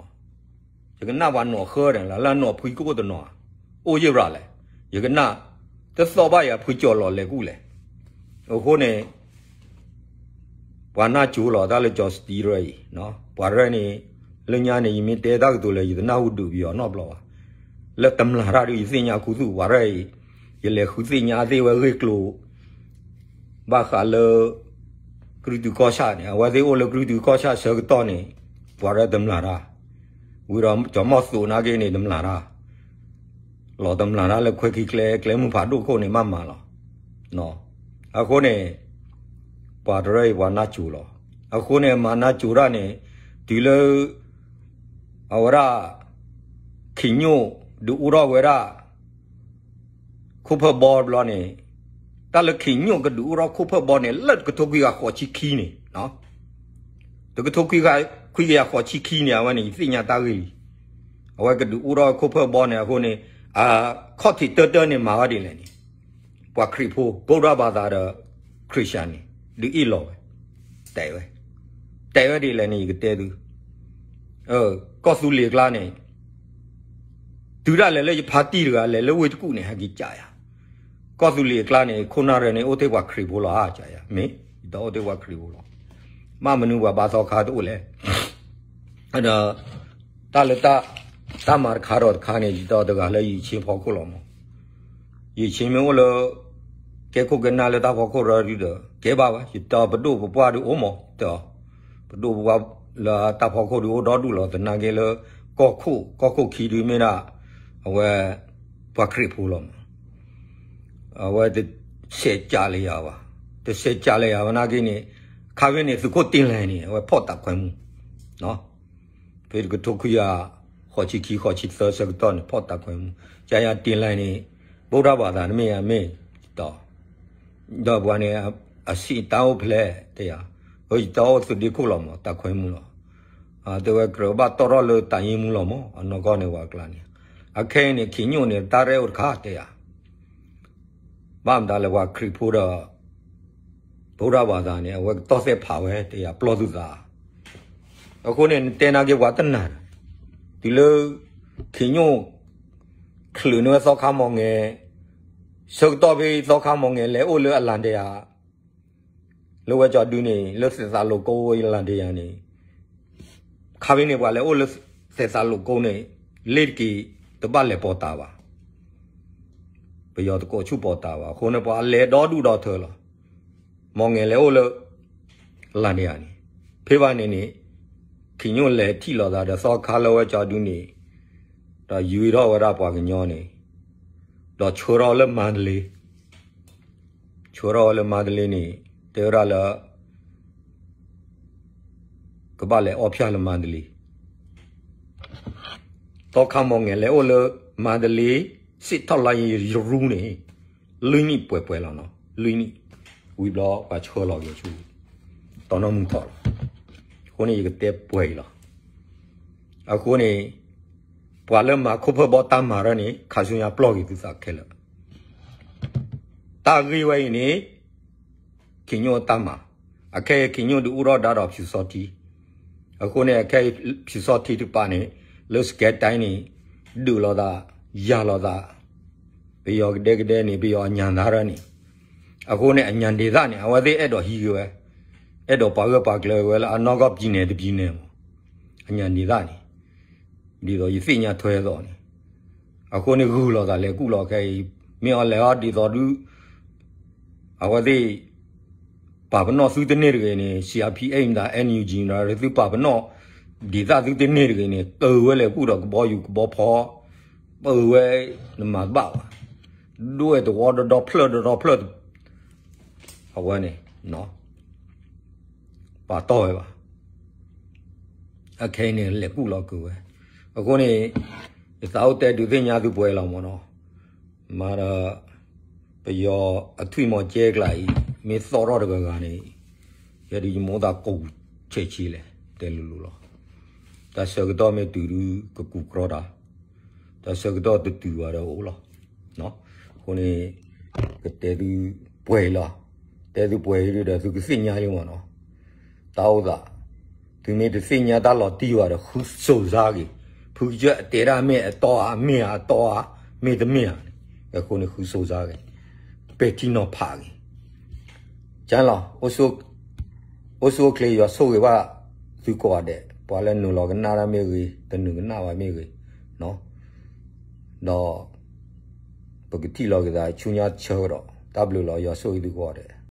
ယကနၣ်ပှၤနီၢ်ဃၢန့ၣ် လၢနီၢ်ဖှံကအိၣ်တနီၤ, အိၣ်ယဲၢ်ရၤလဲၣ်, ယကနၣ် တသီၣ်ဘၣ်ယၤဖှံကၠီၤလီၤလဲၤကူၣ်လဲၣ်. အဃိန့ၣ် ပှၤနၢ်ကၠိလီၤတၢ်လၢကၠီၤစတံရၢအံၤ, ပှၤရၢန့ၣ် လၢညါန့ၣ် ယမ့ၢ်တဲတၢ်ကတိၤလၢ ယတနၢ်ဟူဒုးပယီၤနီတဘျီဘၣ်. လၢတမျၢ်တၢ်ဒုး ယသ့ၣ်ညါခူသူၣ် ပှၤရၢအံၤ, ယလဲၤဃုသ့ၣ်ညါသ့ၣ်ဝဲဂ့ၢ်ကျိၤ ဘၣ်ဃးလၢ ကရူၢ်တုၤကီၢ်ဆၣ်န့ၣ် အဝဲသ့ၣ်အိၣ်လၢကရူၢ်တုၤကီၢ်ဆၣ်ဆၢကတီၢ်န့ၣ် ပှၤရၢတမျၢ်တၢ်, ဝံၤဒီးကၠီၤမီၢ်သိးနာ်က့န့ၣ် တမျၢ်တၢ် လီၤတမျၢ်တၢ်လၢခွဲခံကျဲ ကျဲမုၢ်ဖးဒိၣ်ခိၣ်န့ၣ် မ့ၢ်မၤလီၤ. အဃိန့ၣ် ပှၤတရၢအံၤပှၤနၢ်ကၠိလီၤ. အဃိန့ၣ် မၤနၢ်ကၠိတၢ်န့ၣ် တုၤလၢ အဝဲဒၣ် ခ့ၣ်ညိၣ်ဒုးအိၣ်ထီၣ်ဝဲဒၣ် ခိၣ်ဖၢၣ်ဘီတဘျီန့ၣ်, တၢ်လၢခ့ၣ်ညိၣ်ကဒုးအိၣ်ထီၣ်ခိၣ်ဖၢၣ်ဘီန့ၣ် လၢတကထိခွံကယၤဃိးဆံခံန့ၣ်, တကထိခွံကယၤဃိးဆံခံန့ၣ် အဝဲန့ၣ် ယသ့ၣ်ညါတၢ်ဂ့ၢ်လံ. အဝဲကဒုးအိၣ်ထီၣ်ခိၣ်ဖၢၣ်ဘီန့ၣ် အဃိန့ၣ် အခီၣ်ထံးတၢတၢန့ၣ် မၤဝဲဒ်လဲၣ်န့ၣ် ပှၤခရံာ်ဖိ ဗုဒ္ဓဘာသာဒီး ခရစ်ယာန်န့ၣ် ဒုးအ့ၣ်လိာ်ဝဲ, တဲဝဲ, တဲဝဲဒ်လဲၣ်န့ၣ် ယကတဲသု, ကီၢ်သူလ့ၤကျါန့ၣ် တုၤဒၣ်လဲာ်လၢယဖါတံၢ်တဂၤလဲၤလၢဝ့ၢ်တကူၣ်န့ၣ် ဟဲက့ၤကးယၤ, ကီၢ်သူလ့ၤအကျါန့ၣ် ခိၣ်နၢ်ရၢန့ၣ် အိၣ်တ့ၢ်ပှၤခရံာ်ဖိလီၤဧါ ကးယၤ, မ့ၢ် ယတၢ်အိၣ်တ့ၢ်ပှၤခရံာ်ဖိလီၤ, ဘၣ်မနုၤပှၤဘါသီခါတအိၣ်လဲၣ်, ဒီး တၢ်လၢ တၢ်မၤတခါဒီးတခါန့ၣ် ယတၢ်တဂၤလၢယံာ်ဆ့ဖီခိၣ်လီၤမး, ယံာ်ဆ့မ့ၢ်အိၣ်လၢ ကဲခိၣ်ကဲနၢ်လၢတၢ်ဖီခိၣ်ရၢဒုဒီး ကဲဘၣ်ဝဲ ယတၢ်ပဒိၣ်ပပှၢ်ဒုအိၣ်မး, တၢ် ပဒိၣ်ပပှၢ်လၢတၢ်ဖီခိၣ်ဒုအိၣ်ဒီဒူၣ်လီၤ သနာ်က့လၢ ကီၢ်ခိၣ် ကီၢ်ခိၣ်ခံဒုမ့ၢ်ဒၣ် အဝဲ ပှၤခရံာ်ဖိလီၤမး, အဝဲတဆဲးကးလၢယၤဘၣ်, တဆဲးကးလၢယၤဘၣ်နာ်က့န့ၣ်, ခါဖဲန့ၣ် သုးခိၣ်တ့လၢ်န့ၣ် အဝဲဖီၣ်တၢ်ခွဲမူ ဖဲတကထိခွံကယၤ ဃိးဆံခံ ဃိးဆံသၢဆၢကတီၢ်န့ၣ် ဖီၣ်တၢ်ခွဲမူ, ကယၤတ့လၢ်န့ၣ် ဗုဒ္ဓဘာသာန့ၣ်မ့ၢ်ဧါ မ့ၢ် ဒီးပှၤန့ၣ် အစံးတၢ်အိၣ်ဖျဲၣ်တဲယၤ, အယတၢ်အိၣ်သုးဒ့ခိၣ်လီၤမး တၢ်ခွဲမူလီၤ, တဲဝဲကြၢးဘၣ်တီၢ်ထီၣ်လၢတၢ်ယ့မူလီၤမး အနီၢ်ကီၢ်န့ၣ်ပှၤကျါန့ၣ်, အခဲအံၤန့ၣ် ခ့ညိၣ်န့ၣ် တၢ်ရဲၣ်အိၣ်တခါတဲယၤ ဘၣ်မတၤလဲၣ်ပှၤခရံာ်ဖိဒီး ဗုဒ္ဓဘာသာန့ၣ် အဝဲကတီၢ်သဲၣ်ဖးဝဲတဲယၤပျီၢ်သုသး, အဃိန့ၣ် နတဲနာ်က့ပှၤတနၢ်ဒီး တုၤလၢ ခ့ညိၣ် ချုးန့ၢ်ဝဲသီခါမီၢ်ငဲၤ, ဆၢကတီၢ်ဖဲသီခါမီၢ်ငဲၤ လဲၤအိၣ်လၢအလၣ်ဒဲယၤ လၢဝဲကၠီဒုန့ၣ် လၢသဲးသးလိာ်ကိးဝဲအလၣ်ဒဲယၤန့ၣ်, ခါဖဲန့ၣ်ပှၤလဲၤအိၣ်လၢသဲးသးလိာ်ကိးန့ၣ် လ့ၣ်တက့ၤ တဘၣ်လဲၤပီၤတၢ်ဘၣ် ပယီၤတကိးဆူၣ်ပီၤတၢ်ဘၣ် အဃိန့ၣ် ပှၤလဲၤဒီဒူၣ်ဒီထၢလီၤ, မီၢ်ငဲၤလဲၤအိၣ်လၢ လၣ်ဒဲယၤန့ၣ်, ဖဲဘၣ်န့ၣ်န့ၣ် ခ့ညိၣ်လဲၤထံၣ်လိာ်သးဒီးသီခါလၢဝဲကၠီဒုန့ၣ်, ဒီးယုၢ်ထီၣ်ဝဲဒၣ်ပှၤကညီန့ၣ်, ဒီးဆှၢထီၣ်လၢမါတလ့ ဆှၢထီၣ်ဝဲလၢမါတလ့န့ၣ် တဲဝဲဒၣ်လၢ ကဘၣ်လဲၤအီၣ်ဖၠၣ်လၢမါတလ့, သီခါမီၢ်ငဲၤလဲၤအိၣ်လၢ မါတလ့ စံးထီၣ်လါယရူန့ၣ်, လွံၢ်နံၣ်ပှဲၤပှဲၤလီၤနီၤ, လွံၢ်နံၣ်, ဝံၤဘျီပှၤဆှၢလီၤက့ၤဆူ တီနီၢ်မုၢ်ထီၣ်လီၤ, အဃိန့ၣ်ယကတဲပှဲၤအံၤလီၤ, အဃိန့ၣ် ပှၤလၢမၤခိၣ်ဖၢၣ်ဘီတၢ်မၤရၢန့ၣ် ခးဆူညါပျီၢ်က့ၤသုသးခဲလၢာ် တၢ်ဂ့ၢ်ဝဲအံၤန့ၣ် ခ့ညိၣ်အတၢ်မၤ, အခဲအံၤခ့ညိၣ်ဒုးအိၣ်ထီၣ်ဒါဒီးဖၠူစီထံ, အဃိန့ၣ် အခဲအံၤဖၠူစီထံတကပၤန့ၣ် လၢစကဲတၢ်န့ၣ် ဒုးလိာ်သး, ယၤလိာ်သး, ပယီၤကဒဲကဒဲန့ၣ် ပယီၤအညၣ်သၣ်ရၢန့ၣ်, အဃိန့ၣ် အညၣ်ဒ့သၣ်န့ၣ် အဝဲသ့ၣ်အဲၣ်ဒိးဟံးက့ၤဝဲ, အဲၣ်ဒိးပာ်ဂၢၢ်ပာ်ကျၢၤဝဲလၢအနီၢ်ကီၢ်ပံၤနဲၣ်တပံၤနဲၣ်မး, အညၣ်ဒ့သၣ်န့ၣ် ဒ်သိးယသ့ၣ်ညါထွဲအသိးန့ၣ်, အဃိန့ၣ်ဂုာ်လိာ်သးလဲၤကူၣ်လီၤခဲအံၤ, မ့ၢ်အီၤလဲၤအီၤဒ်သိးဒုး, အဝဲသ့ၣ် ပာ်ပနီၣ်သုတန့ၢ်တဂ့ၤန့ၣ် CRPH မတၤ NUG မတၤ သုပာ်ပနီၣ် ဒ်သိးသုတန့ၢ်တဂ့ၤန့ၣ် ကၢဝဲလဲၤကူၣ်ဒီးကဘီယူၤကဘီဖီ, ပၢဝဲ နမၤတဘၣ်ဘၣ်, ဒွဲၣ်တဝီဒီဒီဖျၢၣ်ဒီဒီဖျၢၣ်, အဝဲန့ၣ် ပာ်တီၢ်ဝဲဘၣ် အခဲအံၤန့ၣ် လဲၤကူၣ်လီၤက့ၤဝဲ, အဃိန့ၣ် ယသးအိၣ်တဲဒုးသ့ၣ်ညါသုပှဲၤလီၤမးနီၤ, မၤဒီး ပယီၤအထွံၣ်မီၤကဲကျါအံၤ မ့ၢ်သီၣ်ထီၣ်တဂၤဂၤန့ၣ်, ယဲဒုးယမိၢ်သးကိးဆဲးဆံလဲၣ် တဲလိၤလိၤလီၤ, တၢ်ဆၢကတီၢ်မ့ၢ်တုၤဒုးကကူးကြီတၢ်, တၢ်ဆၢကတီၢ်တတုၤဘၣ်ဒီးအိၣ်လီၤ, အဃိန့ၣ် ကတဲသုပှဲၤလီၤ, တဲသုပှဲၤအံၤဒုးဒီးသုကသ့ၣ်ညါလံမးနီၤ, တၢ်အိၣ်သး, သုမ့ၢ်တသ့ၣ်ညါတၢ်လီၤတံၢ်ဘၣ်ဒီး ဃုစိၤစါက့ၤ, ဖုကစၢၢ်အတဲဒၣ်မ့ၢ်အတီဧါ မ့ၢ်အတီဧါ, မ့ၢ်တမ့ၢ်ဧါန့ၣ်, အဃိန့ၣ်ဃုစိၤစါက့ၤ, ပဲာ်ထံနီၤဖးက့ၤ, ကလီၤ, အိၣ်ဆူၣ်အိၣ်ချ့ယွၤဆိၣ်ဂ့ၤဘၣ်သုကိးဂၤဒဲး, ပှၤလၢနုာ်လီၤကနၣ်တၢ်မ့ၢ်ဂ့ၤ, တနုာ်ကနၣ်ဘၣ်မ့ၢ်ဂ့ၤ, ဒီး ပကထံၣ်လီၤက့ၤသးဆူညါဆၢကဒီး, တၢ်ဘျုးလီၤ ယွၤဆိၣ်ဂ့ၤသုကိးဂၤဒဲး